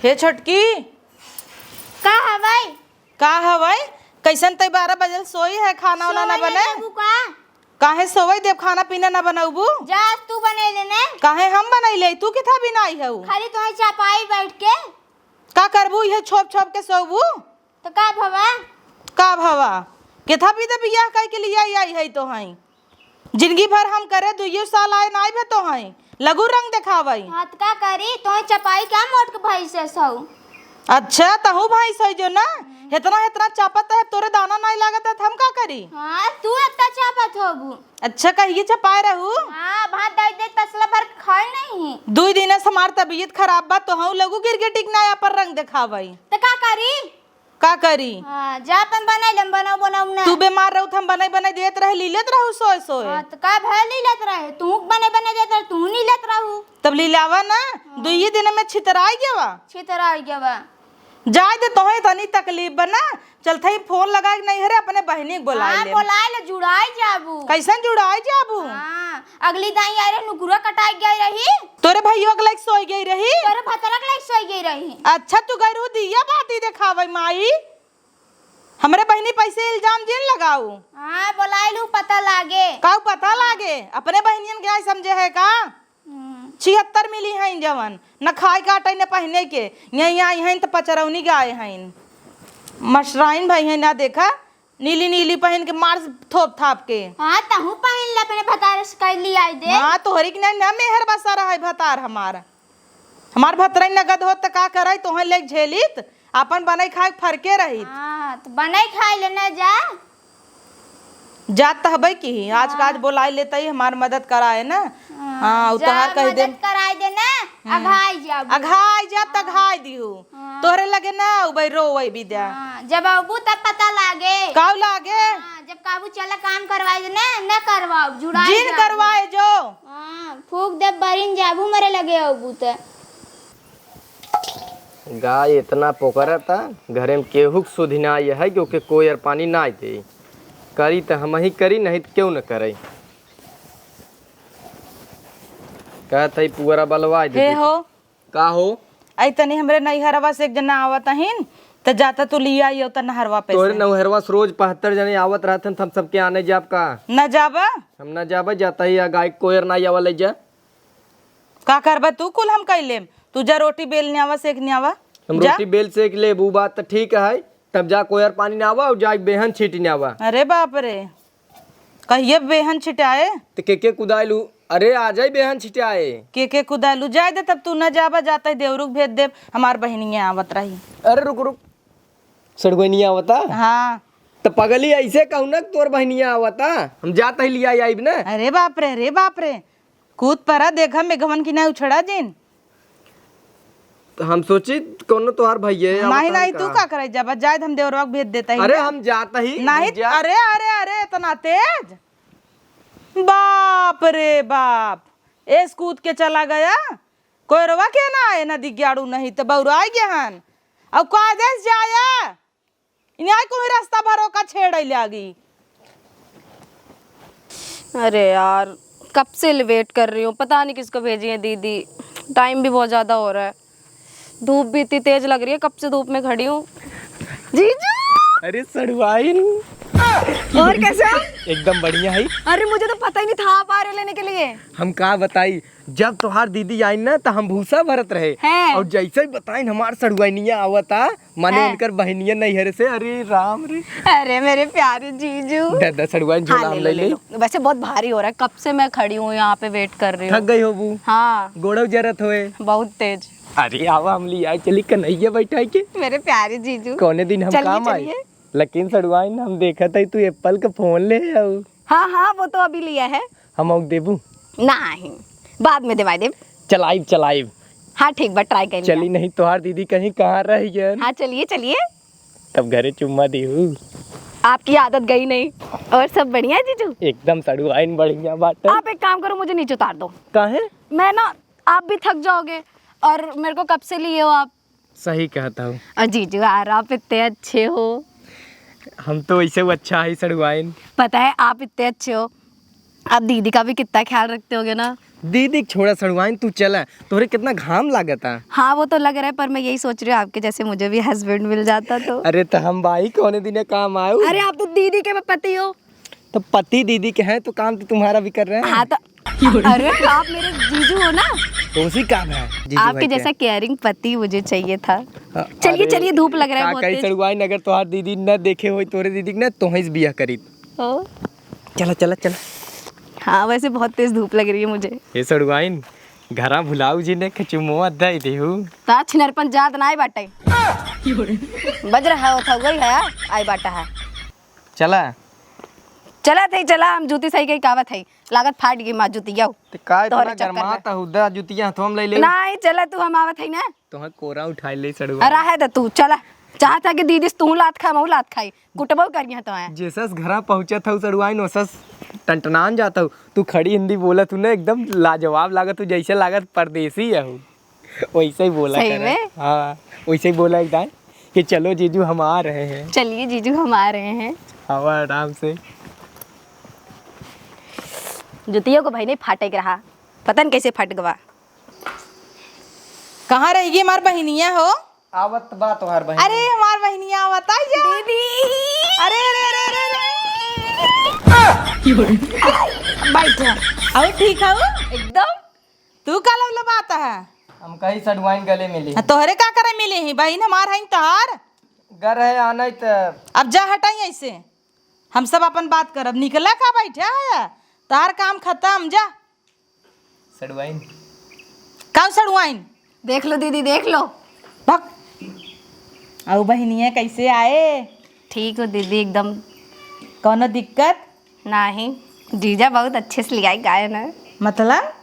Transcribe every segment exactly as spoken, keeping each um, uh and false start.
हे छोटकी। का हवै? का हवै? कैसन तै बारह बजल सोई है, खाना वाना ना बने? लेबू का? काहे सोवै देब, खाना पीना ना बनौबू? जा, तू बनै ले ने। काहे हम बनै ले? तू किथा बिनाई हऊ? खाली तोहे चपाई बैठ के। का करबू, इहे छोप छोप के सोबू? तो का भवा? का भवा? केथा भी तो बियाह कइ के लियाई है तो हैं। जिंदगी भर हम करे, दुइयो साल आए ना आइबे तो हैं। लगू रंग देखावई। हाँ, तो का करी? तोहे चपाई क्या मोट के भैंस है सौ? अच्छा, तहू भैंस है जो ना? हेतना, हेतना चापत है, तोरे दाना नाई लागत है, तो हम का करी? हाँ, तू एतना चापत होबू। अच्छा, कहिए चपाए रहू? हाँ, भात दाई दे, तसला भर खाए नहीं। दुई दिन से हमार तबीयत खराब बा, तो हम लगू गिरगिटिक नाया पर रंग देखावई। तो का करी? का करी? हाँ, जा अपन बनाई ले, हम बनाऊ, बनाऊ ना। तू बीमार रहू त हम बनाई, बनाई देत रहे, ली लेत रहू सोए, सोए। हाँ, तो का भय ली लेत रहे? तू बनाई, बनाई देत रहे, तू नी लेत रहू। तब ली लावा ना, हाँ। दुइये दिन में छितराई गवा। छितराई गवा। जाए दे, तोहे तनी तकलीफ बा ना, चलत ही फोन लगाए के नहीं हरे, अपने बहिनी के बोलाए हाँ, ले। बोलाए ले, जुड़ाई जाबू। कैसन जुड़ाई जाबू? हाँ, अगली दाई आए रहे, नुकुरा कटाई गई रही। तोरे भैया के लाइक सोई गई रही? तोरे भतरा के लाइक सोई गई रही। अच्छा, तू गई रहू दिया बाती देखावे माई। हमरे बहिनी पैसे इल्जाम जिन लगाऊ। हाँ, बोलाए लू, पता लागे। काऊ पता लागे? अपने बहिनियन के आई समझे है का? हम्म। छिहत्तर मिली हैं जवन, न खाए काटे न पहिने के। यहीं आई हैं त पचरौनी गाए हैं। मसराइन भई हैं ना देखा, नीली नीली पहिन के मार थोप थाप के। हाँ, तहू पहिन ले अपने भतारे से कह लियाई दे। हाँ, तोहरी के ना, ना मेहर बसा रहा है भतार हमार। हमार भतरई नगद होत त का करई, तोहे लेके झेलित, आपन बनाई खाए फरके रहित। हाँ, त बनाई खाए ले ना जा। जात त हबे की, आज का आज हाँ। बोलाए लेतई, हमार मदद कराए ना। हाँ, हाँ, उ जा, तोहार कह दे। मदद कराए दे ना, हम्म। अघाई जाबू। अघाई जा त हाँ। अघाई दिहू। हाँ। तोहरे लगे ना उबई रोवई बिद्या। हाँ, जब अबू तब पता लागे। काऊ लागे? हाँ, जब काबू चला काम करवाए दे ना, ना करवाओ, जुड़ाई जिन जाबू। करवाए जो। हाँ, फूक दे बरिन जाबू मरे लगे अबू त। गाय इतना पोकरता, घरे में केहू के सुधि ना आइ है कि ओके कोयर पानी ना दे। करी त हमही करी, नहीं त केहू न करे। कहत है पुअरा बलवाइ दे हे दे। हो। का हो? आई तनी हमरे नैहरवा से एक जना आवत अहिन, त जाता तू लिया आइयो त नहरवा पे तोरे से। नैहरवा से रोज बहत्तर जने आवत रहत हन, त हम सबके आने जाब का? न जाबा? हम न जाबा, जाता ही आ गाय कोयर ना आवा ले जा। का करबा तू? कुल हम कइ लेम। तू जा रोटी बेल न्यावा, सेक न्यावा। हम जा। रोटी बेल सेक लेब, उ बात त ठीक है। तब जा कोयर पानी न्यावा अउर जा बेहन छीट न्यावा। अरे बाप रे, कहिए बेहन छिटाए? त के के कुदाइलू? अरे आ जाई बेहन छिटाए। के के कुदाइलू? जाए दे तब तू न जाबा, जाता ही देवरू के भेज देब, हमार बहिनिया आवत रही। अरे रुक रुक, सड़ुआइनिया आवता? हाँ। त पगली ऐसे कहू ना तोर बहिनिया आवता, हम जाता ही लिया आइब ना। अरे बाप रे, अरे बाप रे, कूद परा, देखा मेघवन की ना उछड़ा जिन। त हम सोची कौनो तोहार भइये नहीं, आवता नहीं, का? तू का करे जाबा? जाए हम देवरवा के भेज देता ही अरे ना। हम जाता ही नहीं, जा। अरे, अरे, अरे, इतना तेज? बाप रे बाप, एस कूद के चला गया। कोयरवा के ना आए ना दिग्याड़ू नहीं त बौराई गया हन। अब कायदे से जाया। इन्हें कोई रास्ता भरो का छेड़े लागी। अरे यार, कब से वेट कर रही हूँ, पता नहीं किसको भेजी है दीदी। टाइम भी बहुत ज़्यादा हो रहा है, धूप भी इतनी तेज लग रही है, कब से धूप में खड़ी हूँ। जीजू! अरे सड़ुआइन। और कैसे हो? एकदम बढ़िया है। अरे मुझे तो पता ही नहीं था आप आ रहे हो लेने के लिए। हम का बताई, जब तोहार दीदी आइन ना त हम भूसा भरत रहे हैं। और जैसे ही बताइन हमार सड़ुआइनिया आवता, माने हैं। उनकर बहिनिया नैहर से, अरे राम रे। अरे मेरे प्यारे जीजू। दे, दे, सड़ुआइन झोला हाँ, हम ले लो, ले ले ले। लो। वैसे बहुत भारी हो रहा है, कब से मैं खड़ी हूँ यहाँ पे वेट कर रही हूँ। थक गई होबू? हाँ। गोड़व जरत होए? बहुत तेज। अरे आवा हम लिया चली कन्हैया बैठाई के। मेरे प्यारे जीजू। कौने दिन हम चलिए, काम आए? चलिए। लेकिन सड़ुआइन हम देखत है तू एप्पल का फोन ले आऊ। हाँ, हाँ, वो तो अभी लिया है। हम आउक देबू? नहीं, बाद में देवाई देब। चलाइब, चलाइब। हाँ, ठीक बा, ट्राई कर लिया। चली नहीं, तोहार दीदी कहीं कहाँ रह गयन? हाँ, चलिए, चलिए। तब घरे चुम्मा दीहू। आपकी आदत गई नहीं। और सब बढ़िया है, जीजू? एकदम सड़ुआइन बढ़िया बाटे। आप एक काम करो, मुझे नीचे उतार दो। काहे? मैं ना, आप भी थक जाओगे और मेरे को कब से लिए हो आप? सही कहता हूँ। और जीजू यार, आप इतने अच्छे हो। हम तो वैसे वो अच्छा है सड़ुआइन। पता है, आप इतने अच्छे हो, आप दीदी का भी कितना ख्याल रखते होगे ना। दीदी के छोड़ा सड़ुआइन, तू चला, तोहरे कितना घाम लागता। हाँ, वो तो लग रहा है, पर मैं यही सोच रही हूँ, आपके जैसे मुझे भी हस्बैंड मिल जाता तो। अरे, तो हम भाई कौने दिन काम आऊ? अरे, आप तो दीदी के पति हो। तो पति दीदी के हैं, तो काम तो तुम्हारा भी कर रहे हैं। हाँ, तो अरे, आप मेरे जीजू हो ना। तो उसी काम है, जीजू आपके भाई के। जैसा केयरिंग पति मुझे चाहिए था। हाँ, चलिए, अरे, चलिए, धूप लग रहा है का बहुत कही तेज। सड़ुआइन, अगर तोहार दीदी न देखे होई तोरे दीदी के ना, तोहे से बियाह करी। ओ। चला, चला, चला। हाँ, वैसे बहुत तेज धूप लग रही है मुझे। ए सड़ुआइन, घरा भुलाऊ जी ने के चुम्मो दे देहू। ता छिनरपन जात नाय बाटे। बज रहा हो था, वही है, आई बाटा है। चला। चला थे, चला, हम जूती सही कही कावत है। लागत फाट गई माँ जूतिया। ते का इतना तोहरे चक्कर में। गरमात हऊ? दा जूतिया हथवा में ले ले। नहीं, चला तू, हम आवत है ना। तोहे कोरा उठाई ले सड़ुआ। अरे रहे दे तू, चला। चाहत है कि दीदी से तू लात खा, महू लात खाई। कुटबो करिया तो है। जैसस घरा पहुँचत हऊ सड़ुआइन, ओसस टनटनान जात हऊ। तू खड़ी हिंदी बोलत हऊ ना, एकदम लाजवाब लागत हऊ, जैसे लागत परदेसी हऊ। वैसे ही बोला सही कर। में? हाँ, वैसे ही बोला एकदम कि चलो जीजू हम आ रहे हैं। चलिए जीजू हम आ रहे हैं। आवा आराम से। जुतिया को भाई नहीं फाटे के रहा, पता नहीं कैसे फट गवा। कहाँ रहेगी हमार बहिनिया हो? आवत बा तोहार बहिन। अरे हमार बहिनिया आवत आई जा। दीदी। अरे, अरे, अरे, अरे, अरे। बैठ। और ठीक हऊ? एकदम। तू का लवलबात है? हम कही सड़ुआइन गले मिली। आ, तोहरे का करे मिली ही? बहिन हमार हईन तोहार। घर है आना ही त। अब जा हटाई ऐसे। हम सब अपन बात करब। निकला का बैठा है? तोहार काम खत्म, जा। सड़ुआइन। का सड़ुआइन? देख लो दीदी, देख लो। भक। अउ बहिनिया कैसे आए? ठीक हो दीदी, एकदम। कौनो दिक्कत? नहीं, जीजा बहुत अच्छे से लियाई गायन है। मतलब?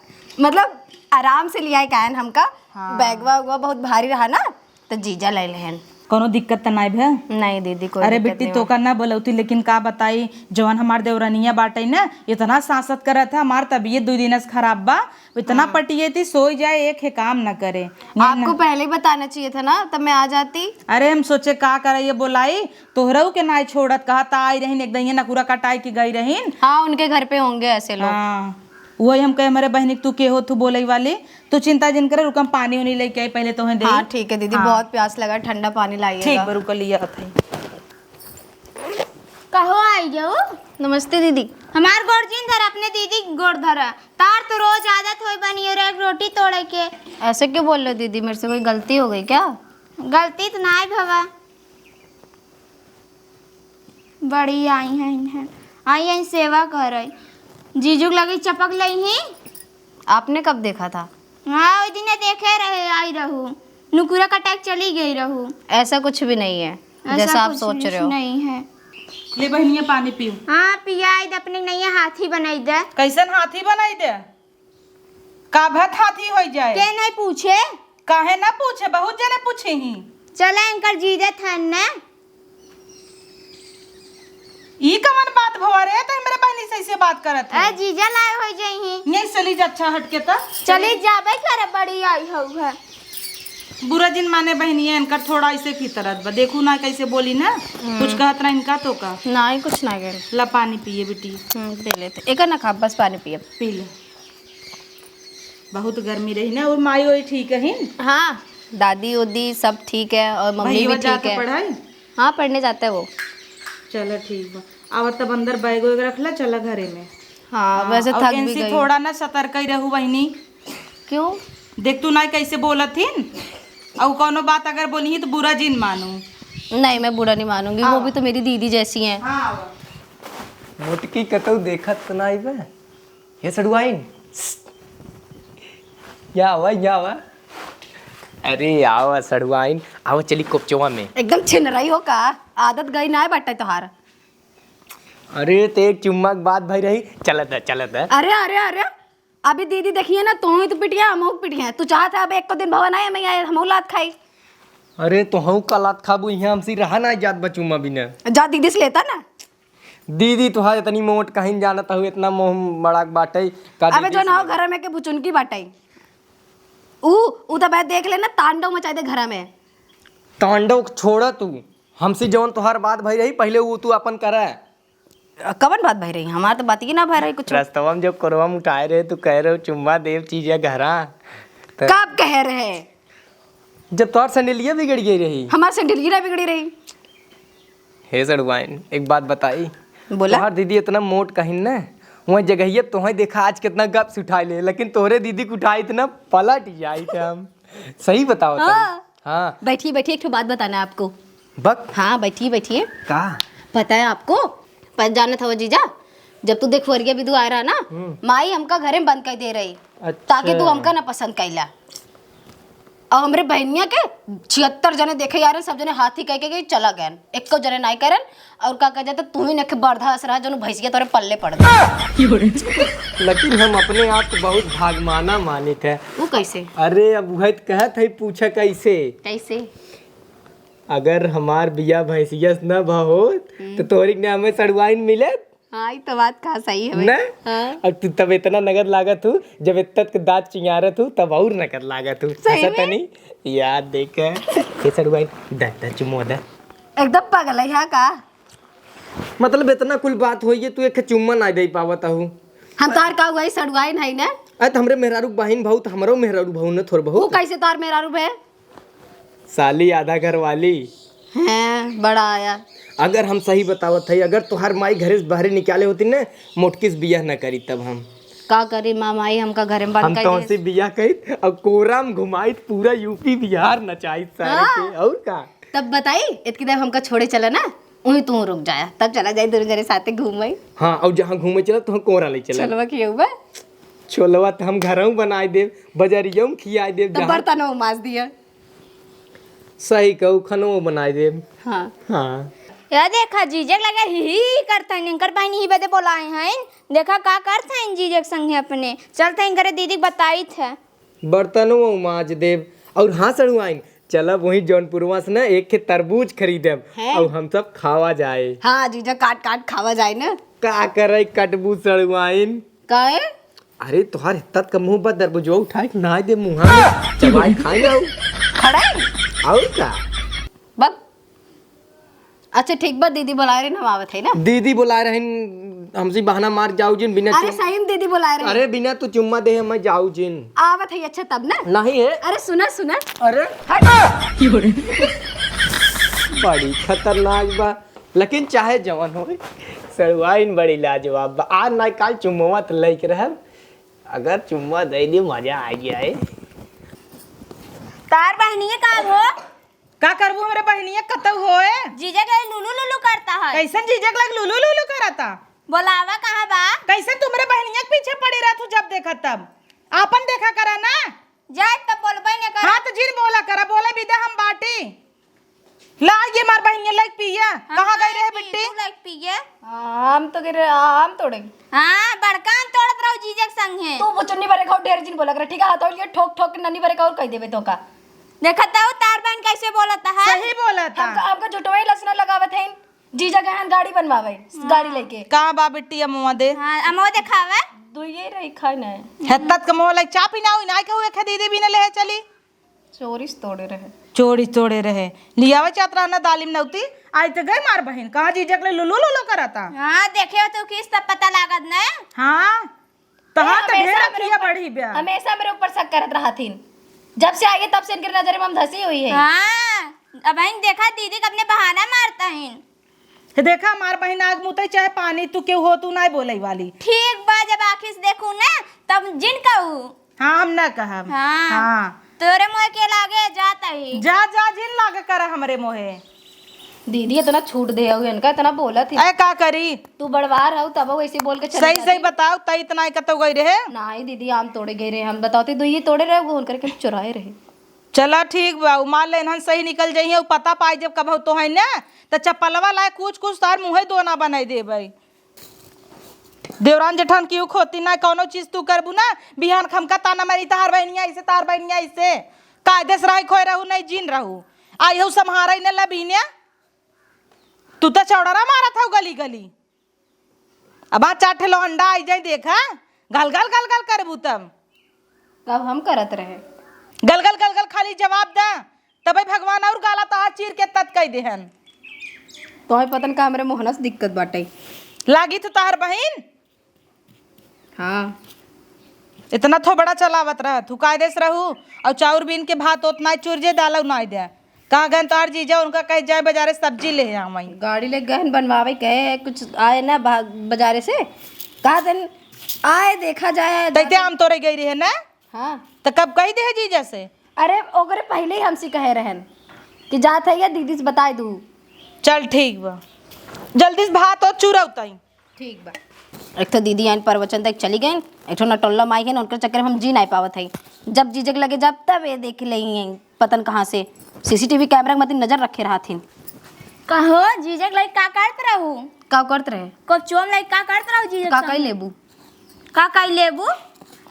मतलब आराम से लियाई गायन हमका। हाँ। बैगवा उगवा बहुत भारी रहा ना, तो जीजा ले लेहन। कौनो दिक्कत त नाई भे? नहीं दीदी, कोई अरे दिक्कत बिट्टी, नहीं तोका ना बोलौती, लेकिन का बताई, जवन हमार देवरनिया बाटे ना, इतना सांसत करत है, हमार तबीयत दू दिन से खराब बा, इतना हाँ। पटिए थी, सोई जाए, एक है काम ना करे। आपको पहले ही बताना चाहिए था ना, तब मैं आ जाती। अरे हम सोचे का करे ये बोलाई, तोहरऊ के नाई छोड़त, कहा ता आई रहीन, एक दइया नकुरा कटाई के गई रहीन। हाँ, उनके घर पे होंगे ऐसे लोग। हाँ, वही हम कहे, हमारे बहनी के तू के हो, तू बोलई वाली, तू चिंता जिन करे, रुक हम पानी उनी लेके आई, पहले तोहे दे। हाँ, ठीक है दीदी, हाँ। बहुत प्यास लगा, ठंडा पानी लाइएगा। ठीक बा, रुक लिया आत हई। कहो आई जाओ। नमस्ते दीदी। हमार गोड़ जिन धर, अपने दीदी के गोड़ धरा। तार तो रोज आदत होई बनी और एक रोटी तोड़े के। ऐसे क्यों बोल रहे हो दीदी, मेरे से कोई गलती हो गई क्या? गलती तो नाई भवा। बड़ी आई हैं इन्हें, आई हैं सेवा करे। जीजू के लगे चपक लई ही। आपने कब देखा था? हाँ, ओई दिने देखे रहे, आई रहू। नुकुरा कटाक चली गई रहू। ऐसा कुछ भी नहीं है, ऐसा जैसा आप कुछ सोच रहे हो। नहीं है। ले बहनिया, पानी पीऊ। हाँ, पियाई दे, अपने नैया हाथी बनाई दे। कैसन हाथी बनाई दे? का भत हाथी होई जाए? के नहीं पूछे? काहे ना पूछे? बहुत जने पूछे ही। चला, इनकर जीजा थान ना। ई कवन बात भवा रे? तो हमरे बहनी से ऐसे बात करत है। ए, जीजा लाए होई जइही। नहीं चली जा, अच्छा हट के त। चली जाबे करे, बड़ी आई हऊ है। बुरा जिन माने बहनिया, इनकर थोड़ा ऐसे फितरत बा। देखू ना कैसे बोली ना। हम्म। कुछ कहत ना इनका तो का। नहीं, कुछ ना कहे। ला पानी पिए बिटी। हम्म, पी लेते। एकर ना खा, बस पानी पिए। पी ले। बहुत गर्मी रही ना। और माई ओई ठीक है? हाँ, दादी उदी सब ठीक है और मम्मी भी भैया ठीक जाता है। पढ़ाई? हाँ, पढ़ने जाता है वो। चला ठीक बा। आवा तब अंदर बैग वैग रख ला, चला घरे में। हाँ, हाँ, वैसे और थक भी इनसे गई। थोड़ा ना सतर्क ही रहू बहिनी। क्यों? देख तू ना कैसे बोलत हिन, और कौनो बात अगर बोली ही तो बुरा जिन मानू। नहीं, मैं बुरा नहीं मानूंगी, वो हाँ। भी तो मेरी दीदी जैसी हैं। हाँ। मोटकी कतऊ देखत तो ना आइबे। ये सड़ुआइन, या आवा, या आवा। अरे आवा सड़ुआइन, आवा चली कोपचवा में। एकदम छिनरई हो का? आदत गई ना बाटे तोहार। अरे ते एक चुम्मा के बात भई रही, चलत है, चलत है। अरे, अरे, अरे, अभी दीदी देखिए ना, तोहू तो पिटिया, हमहू पिटिया। तू चाहत है अब एक को दिन भवन आए, मैं आए, हमहू लात खाई। अरे तोहू का लात खाबू, यहाँ हमसे रहा ना जात बा चुम्मा बिना। जा दीदी से लेता ना। दीदी तोहार इतनी मोट कहीं जानत हूँ, इतना मोह मड़ाक बाटे का अबे दीदी जो ना हो से? घर में के भुचुनकी बाटे। ऊ, ऊ तो भाई देख लेना, तांडव मचा दे घर में। तांडव छोड़ा तू, हमसे जौन तोहार बात भई रही पहले वो तू अपन करा। कवन बात भय रही? हमार तो बात ही ना भय रही कुछ। रस्तवा में जब कोरवा में उठाए रहे, तू कह रहे हो, "चुम्मा देव चीज या घरा।" त कब कह रहे? जब तोहार सैंडलिया बिगड़ गई रही। हमार सैंडलिया ना बिगड़ी रही। हे सड़ुआइन, एक बात बताई। बोला। तोहार दीदी इतना मोट कहिन न, वह जगहिया तोहे देखा आज कितना गप से उठाई ले, लेकिन तोहरे दीदी के उठाई इतना पलट जाई थे हम। सही बताओ तुम। हाँ। हाँ। बैठिए, बैठिए, एक ठो बात बताना है आपको। बक। हाँ, बैठिए, बैठिए। का? पता है आपको? पर जानत हवा जीजा, जब तू देखवरिया बिदु आए रहा ना, हम्म। माई हमका घरे में बंद कर दे रही, अच्छा। ताकि तू हमका ना पसंद कैला। और हमरे बहनिया के छिहत्तर जने देखे यार, सब जने हाथी कह के गई, चला गए, एको जने नाई करन। और का कह जाता, तू ही नखे बर्दाश्त रहा, जनु भैंसिया तोरे पल्ले पड़ गए। लेकिन हम अपने आप को बहुत भागमाना मानित है। वो कैसे? अरे, अब वह तो कहत है, पूछा कैसे? कैसे? अगर हमार बिया भैंसिया से न भ होत, हम्म। तो तोहरी के ने हमें सड़ुआइन मिलत? हाँ, ई तो बात कहा सही है भाई। ना? हाँ। अब तू तब इतना नगद लागत हूँ, जब इतना के दांत चिंगारत हूँ, तब और नगद लागत हूँ। सही में? तनी याद देके, ये सड़ुआइन, दे, दे, चुम्मा दे। एकदम पागल है यहाँ का? मतलब, इतना कुल बात होई है, तू एक चुम्मा ना दे पावत हूँ। हम तार का हुआ, ई सड़ुआइन है ना? अरे, तो हमरे मेहरारू के बहिन भाऊ, तो हमरो मेहरारू भाऊ न थोर बहुत। वो कैसे तार मेहरारू बे? साली आधा घर वाली। हैं, बड़ा आया। अगर हम सही बतावत हई, अगर तोहार माई घरे से बाहरे निकाले होती न, मोटकी से बियाह न करी तब हम। का करी माँ, माई हमका घरे में बंद हम कर तोहसे दिए। बियाह करी और कोरा में घुमाई पूरा यूपी बिहार नचाई सारे हाँ। के, और का? तब बताई, इतनी देर हमका छोड़े चला ना, वहीं तू रुक जाया, तब चला जाए दोनों जने साथे घूमे। हाँ, और जहाँ घूमे चला तो हम कोरा ले चला। छोलवा खियौबा? छोलवा तो हम घरऊ बनाए देब, बजरियऊ में खियाए देब, तब जहाँ बर्तनों माज दिया। सही कहू, खनवो बनाए देब। हाँ। हाँ। या देखा, जीजे के लगे ही ही करत हइन, इनकर बहिन ही बदे बोलाए हइन। देखा का करत हइन जीजे के संगे अपने। चलत हइन घरे, दीदी बताइत है। बर्तनों माज देब। और हाँ सड़ुआइन, चलब वहीं जौनपुरवा से ना एक खे तरबूज खरीदब हैं? और हम सब खावा जाए। हाँ जीजा, काट काट खावा जाए ना। का करे कटबू सड़ुआइन? काहे? अरे, तोहार हित्तत का मुंह बा, दरबुजवा उठाए के नाय दे मुंहा में, चबाए खाए ना। खड़ा है? और का? बक। अच्छा, ठीक बा, दीदी बोलाए रही, हम आवत है ना। दीदी बोलाए रही, हमसे बहाना मार जाऊ जिन बिना अरे, चुम-, सही में दीदी बोलाए रही। अरे, बिना तू चुम्मा दे, मैं जाऊ जिन। आवत है, अच्छा, तब ना। नहीं है। अरे, सुना, सुना। अरे। हट। बड़ी खतरनाक बा। लेकिन चाहे जवन होई, सड़ुआइन बड़ी लाजवाब बा। आज ना काल चुम्मवा त लइके रहब, अगर चुम्मा दे दी, मजा आ जाए। तार बहनिया का हो? का करबू हमरे बहनिया कतऊ होए? जीजा के लुलु लुलु करता है। कैसन जीजा के लग लुलु लुलु करता? बोलावा कहाँ बा? कैसन तुमरे बहनिया के पीछे पड़ी रहत हूँ जब देखा तब? आपन देखा करा ना। जाए तब बोलबे न कर। हाँ तो जिन बोला करा, बोले बिदा हम बाटी। ला ये मार बहिनिया लाइक पिया। हाँ, कहाँ गई रहे बिट्टी? तू लाइक पिया। हाँ, हम तो गिरे, हम तोड़े। हाँ, बड़का हम तोड़त रहो जीजक संग है। तू बुचुन्नी बरे खाओ, ढेर जिन बोला करे, ठीक है? हाथों ये ठोक ठोक के नन्नी बरे का और कह देबे तो का। देखत हो तार बहन कैसे बोलत है। सही बोलत है। हमका, हमका झुटवाई लसना लगावत है। जीजा गए हैं गाड़ी बनवावे, हाँ। गाड़ी लेके। कहाँ बा बिट्टी अमवा दे? हाँ, अमवा देखावे। दो ये रही खाए ना। हेत्तत के मोह लाइक चापी ना हुई, ना कहू एक दीदी भी न ले चली। चोरी से तोड़े रहे। चोरी से तोड़े रहे। लियावे चाहत रहा ना दालिम नौती। आई तो गए मार बहिन। कहाँ जीजक ले लुलु लुलु करता? हाँ, देखे हो तो किस तब पता लागत ना। हाँ। तहाँ ए, तो हमेशा ढेर हमरे किया ऊपर, बढ़ी ब्या। हमेशा हमरे ऊपर शक करत रहत हिन। जब से आई है तब से इनके नजर में हम धसी हुई है। हाँ, अब हिन देखा दीदी कब ने बहाना मारता हिन। हे देखा, हमार बहिन आग मुतई चाहे पानी, तू केहू हो, तू नाय बोलई वाली। ठीक बा, जब आँखी से देखू ना, तब जिन कहू। हाँ, हम ना कहब। हाँ। हाँ। तोरे मुँह के लागे जात ही। जा, जा, जिन लागे कर हमरे मुँहे। दीदी, इतना छूट दे हऊ इनका, इतना बोलत ही। अरे, का करी? तू बड़वार हऊ, तब वैसे बोल के चली सही, जाती। सही बताओ, तई इतना ही कतौ गई रहे? नाहीं दीदी, आम तोड़े गए रहे हम। बताओ, ते दुइये तोड़े रहे, वो उनकर के चुराए रहे। चला ठीक बा, उ मान ले इन्हन सही निकल जइहें, उ पता पाई जब कबहू तो है ना, त चप्पलवा लाए कूच कूच तार मुँहे दोना बनाई देबई। देवरान जेठान की उ खोती ना, कौनो चीज तू करबू ना, बिहान खमका ताना मारी, "तार बहनिया ऐसे, तार बहनिया ऐसे।" कायदे से रही खोए रहू, नहीं जीन रहू। आई हऊ सम्हारई ने लबीने। तू त चौड़रा मारत हऊ गली गली। अब आ चार ठे लौंडा आई जाई देखा, गल गल गल गल करबू तब। तब हम करत रहे। गल गल गल गल खाली जवाब दा, तबे भगवान और गाला तहार चीर के तत कई देहन। तोहे पतन का हमरे मोहनस दिक्कत बाटे। लागी तो तहर बहिन। हाँ। इतना थोबड़ा चलावत रहत हूँ, कायदे से रहू। और चाउर बीन के भात ओतना चुरजे, दाल नाई दे। कहा गन तोहार जीजा, उनका कहे जाए बाजारे सब्जी ले आवई। गाड़ी ले गहन बनवावे के कुछ आए ना बा-, बाजारे से। कहा दिन आए देखा जाए। तैते आम तोड़े गई रहे ना? हाँ। तो कब कही दे जीजा से? अरे ओकरे पहले ही हमसे कहे रहन कि जात है या दीदी से बताई दू। चल ठीक बा, जल्दी से भात और चूरा उताई। ठीक बा। एक तो दीदी आइन प्रवचन देके चली गइन, एक ठो नटोल्ला माई है ना, उनके चक्कर में हम जी नाई पावत है। जब जीजे के लगे जाब तब ये देख ले हैं पतन कहाँ से। सीसीटीवी कैमरा के मतिन नजर रखे रहथिन। कहो जीजे के लगे का करत रहू? का करत रहे? को चोम लगे का करत रहू जीजे के का संग? कई लेबू? का कई लेबू?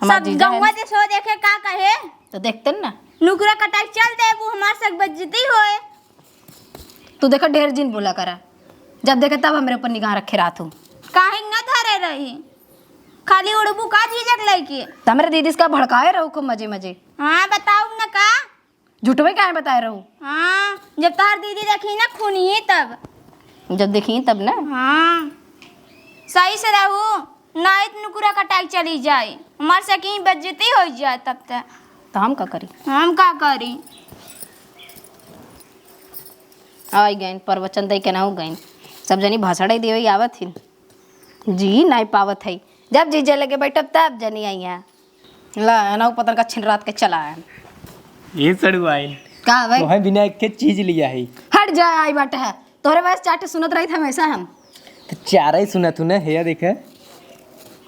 हमार सब जीजा गौवा है। जे सो देखे का कहे? तो देखते न ना। नुकरा कटाई चल देबू, हमार सब बेइज्जती होए। तू देखा, ढेर जिन बोला करा, जब देखे तब हमरे ऊपर निगाह रखे रहत हूँ। काहे न धरे रही, खाली उड़बू का जीजे के लइके? त हमरे दीदी से का भड़काए रहू खूब मजे मजे। हाँ, बताऊ न का? झूठवे काहे बताए रहू? हाँ, जब तोहार दीदी देखी ना खूनी तब। जब देखी तब ना। हाँ, सही से रहू, नाई त नुकुरा कटाई चली जाए, हमार से की बेइज्जती हो जाए तब त। त हम का करी? हम का करी? आई गइन, प्रवचन दे के ना हो गइन। सब जनी भाषण ही देवे आवत हिन। जी नाई पावत है। जब जीजे लगे बैठब तब जनी आई हैं। ला, एनहु पतन का छिन रात के चला आए। ये सड़ुआइन। का भाई? तोहे बिना एक के चीज लिया है। हट जा, आई बाटे है। तोरे बस चाटे सुनत रही हमेशा हम। तो चारे ही सुनत हूँ ना, हेया देखे।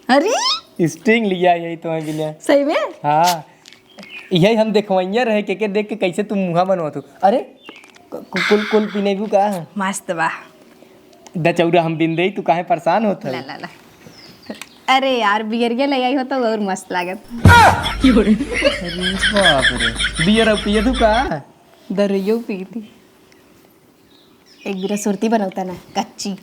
अरे? स्ट्रिंग लिया है तोहे बिना। सही में? हाँ। यही हम देखवैया रहे के, के देख के कैसे तू मुँहा बनवा तू। अरे, कु-, कुल, कुल पीनेबू का? मस्त बा। दचौरा हम बिन देई, तू काहे परेशान होत है? ला, ला, ला। अरे यार, बियरिया ले आई हो तो और मस्त लागत। अरे बाप रे, बियर अब पिए तू का? दरियो पी थी। एक बिरा सुरती बनौता ना, कच्ची।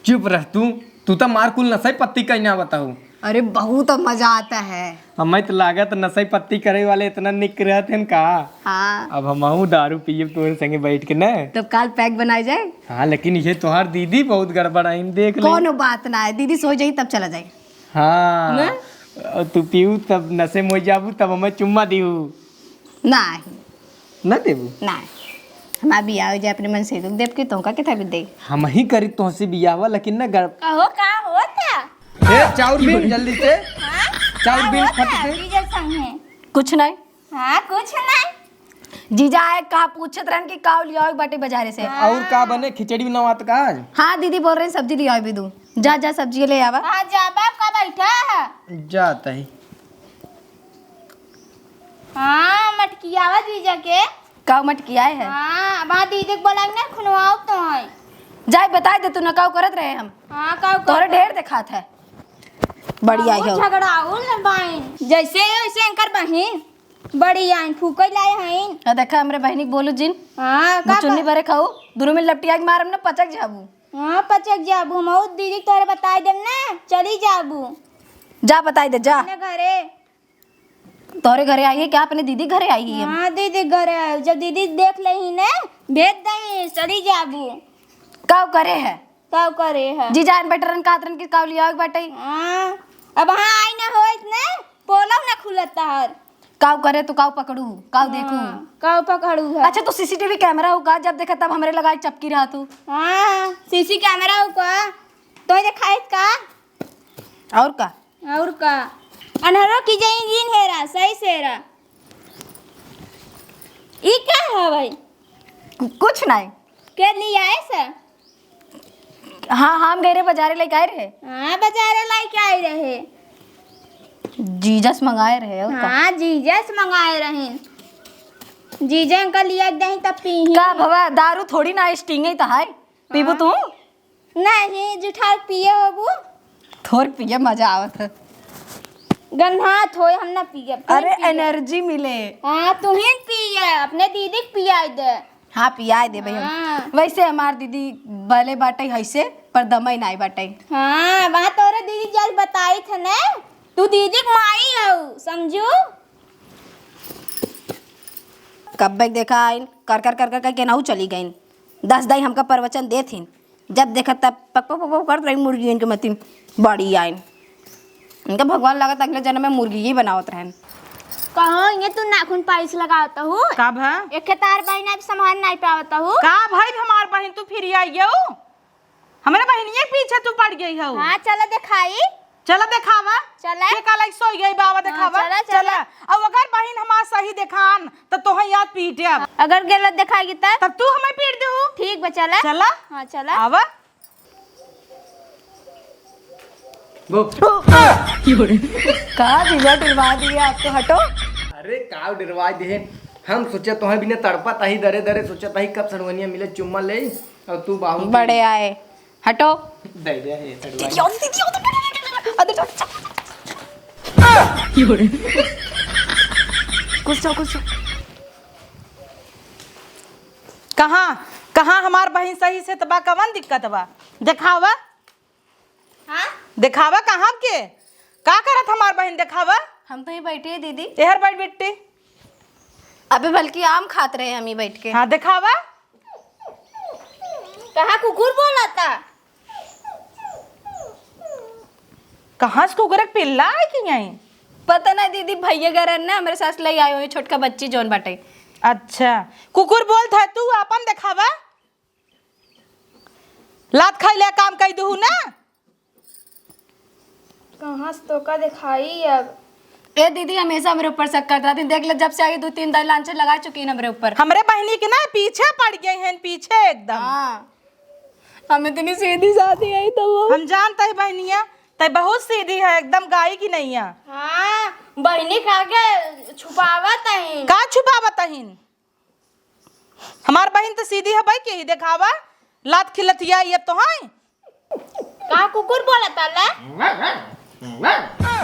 चुप रह तू, तू तो मार कुल नशे पत्ती का ना बताऊ। अरे बहुत मजा आता है। हमें तो लागत नशे पत्ती करे वाले इतना निक रहत हैं का? हाँ। अब हमहू दारू पिए तोरे संगे बैठ के ना। तब काल पैक बनाए जाए। हाँ, लेकिन ये तोहार दीदी बहुत गड़बड़ आइन, देख ले। कोनो बात ना है, दीदी सो जाई तब चला जाए। हाँ। ना? और तू पीऊ तब नशे में हो जाबू तब हमें चुम्मा दीहू। नाही। ना देबू? नाही। हमार बियाह हो जाए अपने मन से, तुम देव के तोहका के था भी दे। हम ही करी तोहसे बियाहवा, लेकिन ना गड़- कहो का होता? ए, चाउर बीन जल्दी से। हाँ? चाउर बीन फट से। जीजा संग है। कुछ नहीं। हाँ, कुछ नहीं। जीजा आए का पूछत रहन कि का लियाओ बाटे बाजारे से। हाँ। और का बने, खिचड़ी बनावत का आज? हाँ दीदी बोल रही सब्जी लियाओ भी दू। जा जा सब्जी ले आवा। हाँ जाबा का बैठा है। जात ही। हाँ, मटकियावा जीजा के। का मटकियाए है? हाँ, अब हाँ दीदी के बोला ना खुनवाओ तो है। जाए बताए दे तू ना काऊ करत रहे हम। हाँ, काऊ तोरे करत ढेर देखात है। बढ़िया बहुत हो। झगड़ाऊ न बाइन। जैसे वैसे एंकर बहिन। बड़ी आइन फूकै लाए हईन। आ देखा हमरे बहिनी के बोलू जिन। हाँ, का मुचुन्नी कर- बरे खाऊ। दुनू में लपटिया के मारम ना पचक जाबू। हाँ, पचक जाबू। हम और दीदी के तोरे बताई देम ना, चली जाबू। जा बताई दे, जा। अपने घरे। तोरे घरे आई है क्या? अपने दीदी घरे आई है हम। हाँ, दीदी घरे आयो। जब दीदी देख लेही ने, भेज दही, चली जाबू। काव करे है? काव करे है? जीजा आइन बैठ रहन, कहत रहन कि काव लियावे के बाटे। हाँ, अब हाँ आई ना होइत ने, पोलव ना खुलत तहार। काव करे तो काव पकड़ू, काव देखू। हाँ, काव पकड़ू है। अच्छा, तू सीसीटीवी कैमरा हो का? जब देखा तब हमरे लगाई चपकी रहा तू। हाँ, सीसी कैमरा हो का? तो देखाइत का? और का? और का? अनहरो की जई दिन हेरा, सही से हेरा। ई का है भाई? कुछ नहीं। के लिए आए से? हाँ, हम गए रहे बाजारे लेके आए रहे। हाँ, बाजारे लेके आए रहे। जीजस मंगाए रहे, और का? हाँ, जीजस मंगाए रहे। जीजन का लिया दही तब पीही। का भवा, दारू थोड़ी ना, स्टिंग ही तो है। पीबू हाँ। तू? नहीं, जुठार पिए होबू? थोर पिए, मजा आवत है। गन्हात होए, हम ना पिए। अरे, एनर्जी मिले। हाँ, तुहिन पिए, अपने दीदी के पियाई दे। हाँ, पियाई दे भाई हम। हाँ। वैसे हमार दीदी भले बाटे ऐसे, पर दमई नाई बाटे। हाँ, वहाँ तोरे दीदी जल बताई थे ने, तू दीदी के माई हऊ, समझू? कब्बे के देखा आइन, कर कर कर कर कर केनाऊ चली गइन। दस दाई हमका प्रवचन देत हिन। जब देखा तब पक पक पक पक करत रही मुर्गी, इनके मती बड़ी आइन। इनका भगवान लागत अगले जन्म में मुर्गी ही बनावत रहन। कहाँ ये तू नाखून पालिश लगावत हू? का भा? एक तार बहिन अब संभाल नहीं पावत हू। का भाई हमार बहिन तू फिर आई हो? हमरे बहिनिया के पीछे तू पड़ गई हो। हाँ, चला देखाई। चला देखावा। चला। के काला सोई गई बाबा हाँ, देखावा। चला, चला। चला। अब अगर बहिन हमार सही देखान त तोहे याद पीटे अब। अगर गलत देखाई त? तब तू हमें पीट देहू। ठीक बा, चला। चला। हाँ, चला। आवा। वो। का जीजा डरवा दिए आप तो, हटो। अरे का डरवा दिए, हम सोचे तोहे बिना तड़पत ही दरे दरे, सोचत ही कब सड़वनिया मिले चुम्मा ले, और तू बाहू बड़े आए, हटो। दे दे, हे सड़वनिया। दीदी, आओ, दीदी, आओ, दीदी, आओ, दीदी, आओ। कुछ जाओ, कुछ जाओ। कहाँ, कहाँ हमार बहिन सही से त बा, कवन दिक्कत बा? देखावा। हाँ? देखावा कहाँ के? का करत हमार बहिन, देखावा। हम तो ही बैठी है दीदी। एहर बैठ बिट्टी। अबे बल्कि आम खात रहे हम ही बैठ के। हाँ, देखावा। कहाँ कुकुर बोलता? कहाँ से कुकुर के पिल्ला है कि नहीं? पता ना दीदी, भैया घर है ना, हमरे सास ले आए हुए छोटका बच्ची जौन बाटे। अच्छा, कुकुर बोलत है तू, आपन देखावा। लात खाइले काम कई दुहू ना। कहाँ से तोका देखाई अब? ए दीदी, हमेशा हमरे ऊपर शक करत रहती। देख ले, जब से आई दो तीन दाई लांछन लगा चुकी है हमरे ऊपर। हमरे बहिनी के ना पीछे पड़ गई हैं, पीछे एकदम। हाँ, हम इतनी सीधी साधी आई तो वो। हम जानते हैं बहनिया, तै बहुत सीधी है, एकदम गाय की नैया। हाँ, बहिनी का के छुपावत है। का छुपावत है? हमार बहिन त सीधी है भाई, के ही देखावा, लात खिलतिया ये तो है। का कुकुर बोलता ला?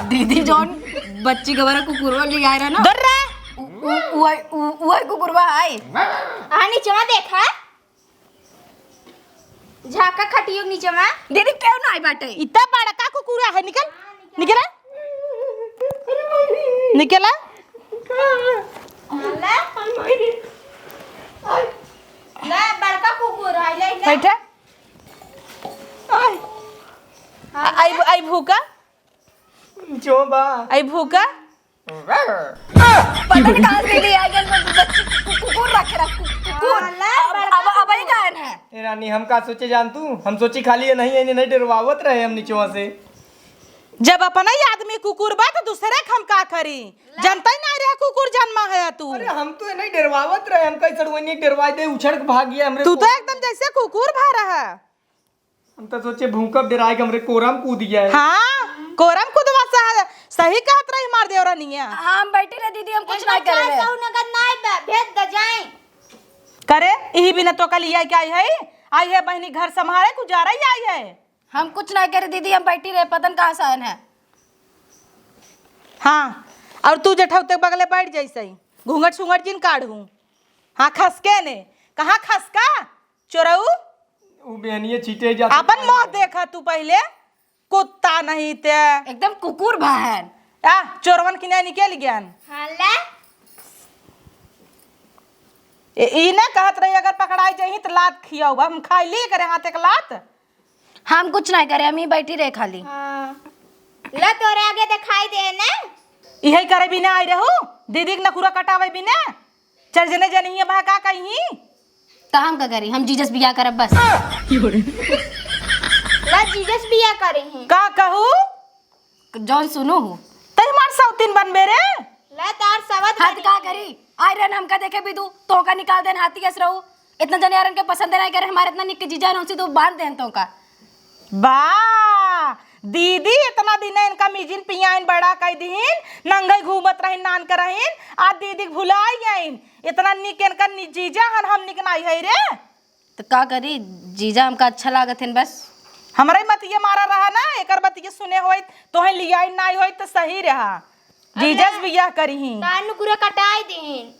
दीदी जौन बच्ची के बारे कुकुरवा ले आए रहे ना। डर रहे। उ, उ, उ, उ, उहे कुकुरवा है। आ नीचवा देखा। झाका खटियो नीचवा। दीदी केहू ना आई बाटे। इतना बड़का कुकुरा है, निकल। निकला? निकला? ले। ले, बड़का कुकुर है, ले, ले। बैठा। हाँ, आई, ले। आई भूका? जो बा। आई भूका? पता नहीं कहाँ से ले आ गया, बच्ची कु-, कु-, कुकुर रखे रहा, कु-, कुकुर। हाँ, ले, अब, बड़का अब, अब ही कुकुर। गायन है। ए रानी, हम का सोचे जान तू? हम सोची खाली ये नहीं, ये नहीं डरवावत रहे हम निचवा से। जब अपना ही आदमी कुकुर बा, तो दूसरे के हम का करी? जनता ही नहीं रहे कुकुर जन्मा है तू। अरे, हम तो ये नहीं डरवावत रहे, हम कई सड़वनी डरवा दे, उछड़ के भाग गया हमरे तू तो को। एकदम जैसे कुकुर भा रहा। हम तो सोचे भूकब डराए के हमरे कोरम कूद गया है। हाँ, कोरम कूदवा सा-, सही कहत रही हमार देवरानिया। हम बैठे रहे दीदी, हम कुछ इनका नहीं करे चार रहे। सौ नगद नहीं बा, भेज द जाए। करे, यही बिना तो कल आई है, आई है बहनी घर संभाले, गुजारा ही आई है। हम कुछ नहीं करे दीदी, हम बैठी रहे, पता न कहाँ से आयन है। हाँ, और तू जेठौते बगले बैठ जैसे ही, घूंघट सूंघट जिन काढ़ू। हाँ, खसके ने, कहाँ खसका? चोरऊ? उ बेहनिये छीटे जात आपन मुँह देखा तू पहिले, कुत्ता नहीं ते। एकदम कुकुर बहन। आ, चोरवन की नहीं निकल गयन। हाँ, ले। ए, ई ना कहत रही, अगर पकड़ाई जाही त लात खियाऊ। हम खाई ली करे हाथ एक लात। हम कुछ नहीं करे, हम ही बैठी रहे खाली। हाँ। ले तोरे आगे दिखाई दे ने। इहे करे बिना आई रहू, दीदी के नखुरा कटावे बिना। चल जने जनिए बा का कहीं। त हम का करी, हम जीजस बियाह करब बस। ला जीजस बियाह करे हैं। का कहू? जौन सुनू हूँ। तई मार सौतीन बनबे रे। ला तार सवत हद बनी। का करी? आई रहन हमका देखे भी तू, तोहका निकाल देन हाथी अस रहू। इतना जने यारन के पसंद नहीं करे, हमारे इतना निक जीजा रहन से तो बांध देन तोहका। बा, दीदी इतना दिन इनका मिजिन पियाइन बड़ा कई दीन, नंगई घूमत रहिन, नान के रहिन, आ दीदी के भुलाई गइन। इतना निक इनका नि-, जीजा हन, हम निक नाई है रे। त का करी, जीजा हमका अच्छा लागत हन बस। हमरे मतिये मारा रहा ना, एकर बतिये सुने होइत, तोहे लियाई नाई होइत त सही रहा। जीजस बियाह करिही। कान नुकुरा कटाई दीन।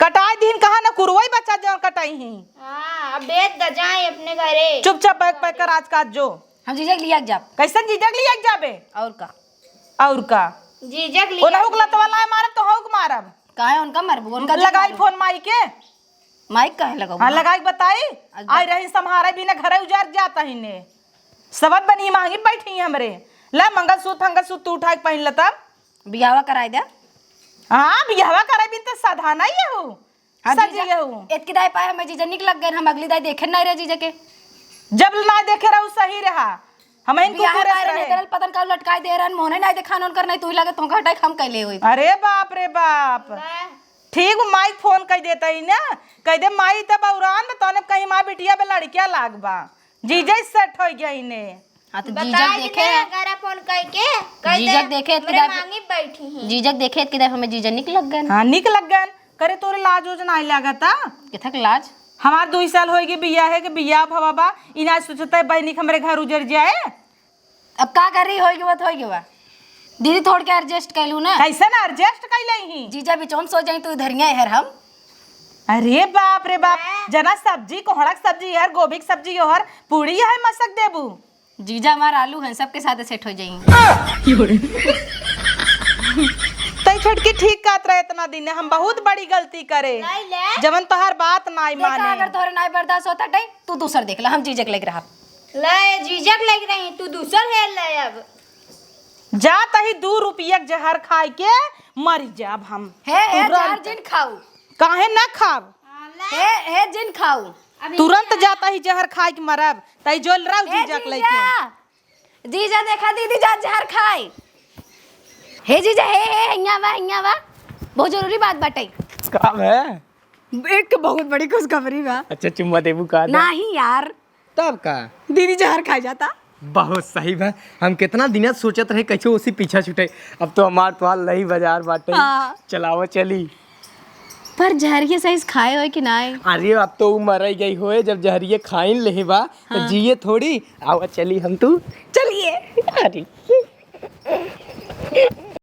कटाई दीन कहाँ ना, कुरुवई बच्चा जौन कटाई ही। हाँ, अब बेच द जाए अपने घरे। चुपचाप पैक पैक कर आज का आज जो। हम जीजा के लिया के जाब। कैसन जीजा के लिया के जाबे? और का? और का? जीजा के लिया ओनहु के लतवा लाए मारब तो हऊ के मारब। काहे उनका मारबू? उनका लगाई फोन माई के। माइक काहे लगाऊ? हाँ, लगाई के बताई। अच्छा। आई रही सम्हारे बिना घरे उजार जाता ही ने। सबत बनी मांगी बैठी हमरे। ला मंगलसूत्र फंगलसूत्र तू उठा के पहिन ल तब। बियाहवा कराई दे। हाँ, बियाहवा कराई बिन त साधा नहीं है हूँ। हाँ, सज जीजा, गए हूँ। एतकी दाई पाए हमें जीजा निक लग गए, हम अगली दाई देखे नहीं रहे जीजा के। जब ना देखे रहू सही रहा, हम इनको बियाह पूरे पाए रहे रहे। नहीं करल, पतन का लटकाई दे रहन, मोहने नहीं देखान उनकर, नहीं तू ही लगे, तुमका हटाई हम कैले हुई। अरे बाप रे बाप। ठीक, माई फोन कर देता ही ना, कह दे माई तब औरान में तोने कहीं माँ बिटिया बे लड़किया लाग बा। जीजा ही सेट हो गया इन्हें। हाँ, तो जीजा बताए देखे दिने हैं। अगर फोन करके, कह दे, जीजा देखे, हमरे इतने मांगी बैठी हैं। जीजा देखे, इतने हमें जीजा निक लग गए। हाँ, निक लग गए। करे तोरे लाज उज नाई लागता? केथक लाज? हमार दुई साल होइगे बियाहे के, बियाह भवा बा, ई नाई सोचता है बहिनी के हमरे घर उजर जाए। अब का करी, होइगे बा त होइगे बा। दीदी थोड़ के एडजस्ट कैलू ना। कैसे ना एडजस्ट कैले ही? जीजा बिचौम सो जाई तू इधरिया हर हम। अरे बाप रे बाप, जना सब्जी, कोहड़ा के सब्जी हर, गोभी के सब्जी हर, पूरी है मसक देबू। जीजा हमार आलू हैं, सबके साथ सेट हो जाएंगे। तई छोटकी ठीक कहत रहे इतना दिन, हम बहुत बड़ी गलती करे। नहीं ले। जवन तोहार बात नाई देखा, माने। अगर तोहरे नाई बर्दाश्त होता टई, तू दूसर देख ला, हम जीजक लेके रहा। ले, जीजक लेके रही, तू दूसर हेल ले अब। जा तही दू रुपया के जहर खाए के मर जाब हम। हे, हे, तुरंत। जहर जिन खाऊ। काहे ना खाब? हे, हे, जिन खाऊ। तुरंत जा तही जहर खाए के मरब। तई जोल रहा ए जीजा के लइके। जीजा, जीजा देखा दीदी जा जहर खाए। हे जीजा, हे, हे, हियाँ बा, हियाँ बा। बहुत जरूरी बात बाटे। का बे? एक बहुत बड़ी खुशखबरी बा। अच्छा, चुम्मा देबू का? नहीं यार। तब का? दीदी जहर खाई जाता। बहुत सही बा। हम कितना दिन से सोचत रहे कैसे उसी पीछा छूटे। अब तो हमार तोहार लही बाजार बाटे। हाँ। चलावो चली। पर जहरिया सही से खाए होए कि नाय? अरे अब तो उ मरई गई होए, जब जहरिया खाइन लेहे बा तो हाँ। जिए थोड़ी। आवा चली हम तू। चलिए। अरे।